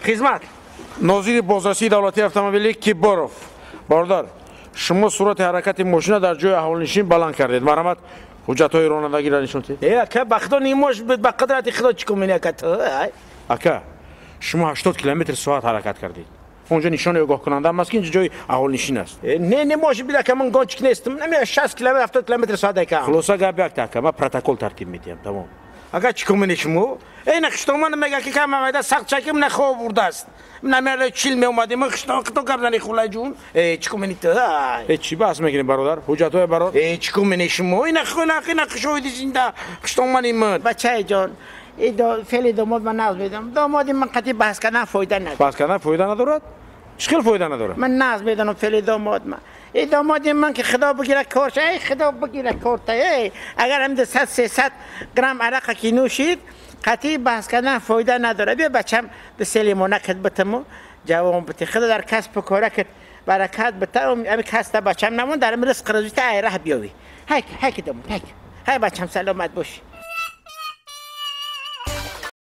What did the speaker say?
Хизмат. Нозири бозрасии давлатии автомобилӣ Киборов. Бародар, шумо суръати ҳаракати мошина дар ҷои аҳолинишин баланд кардед. Марҳамат, ҳуҷҷатҳои ронандагиро нишон диҳед. Э, ака, ба худо не может быть, ба қудрати худо чӣ кунем, ака ту? Ака, шумо 80 километр соат ҳаракат кардед. Онҷо нишони огоҳкунанда ҳам аст, ки инҷо ҷои аҳолинишин аст. Не, не может быть, ака, ман гонщик нестам. Наме 60 километр, 70 километр соат, ака. Хулоса гап якта, ака, ман протокол тартиб медиҳам, тамом. Ака, чӣ кунем шумо? Эй, на хиштоман мега ки кам майда сахт чаким на хоб бурдааст. Намера чил меомадем, хиштон қито гап зани хулай ҷун. Э, чӣ кунем ту? Э, чӣ баҳс мекунем, бародар? Ҳуҷҷатҳои барор. Э, чӣ кунем шумо? Ина хуна ина хишоиди зинда хиштомани ман. Бачаи ҷон, феъли домод ман нағз медонам. Домоди ман қатъи баҳс кардан фоида надорад. Баҳс кардан фоида надорад? Чӣ хел фоида надорад? Ман нағз медонам феъли домод ман. Эй домоди ман ки худо бигира корша, эй худо бигира корта, эй агар ҳам 200-300 грамм арақа ки нӯшид, қатъи баҳс кардан фоида надорад. Биё бачам, ду-се лимона кит битиму ҷавон бити. Худо дар касбу кора кит баракат бита, ами касда бачам намон, дар ризқ рӯзита ай раҳ биёвӣ. Ҳайк, ҳайк домод, ҳайк. Ҳай бачам, саломат бошӣ.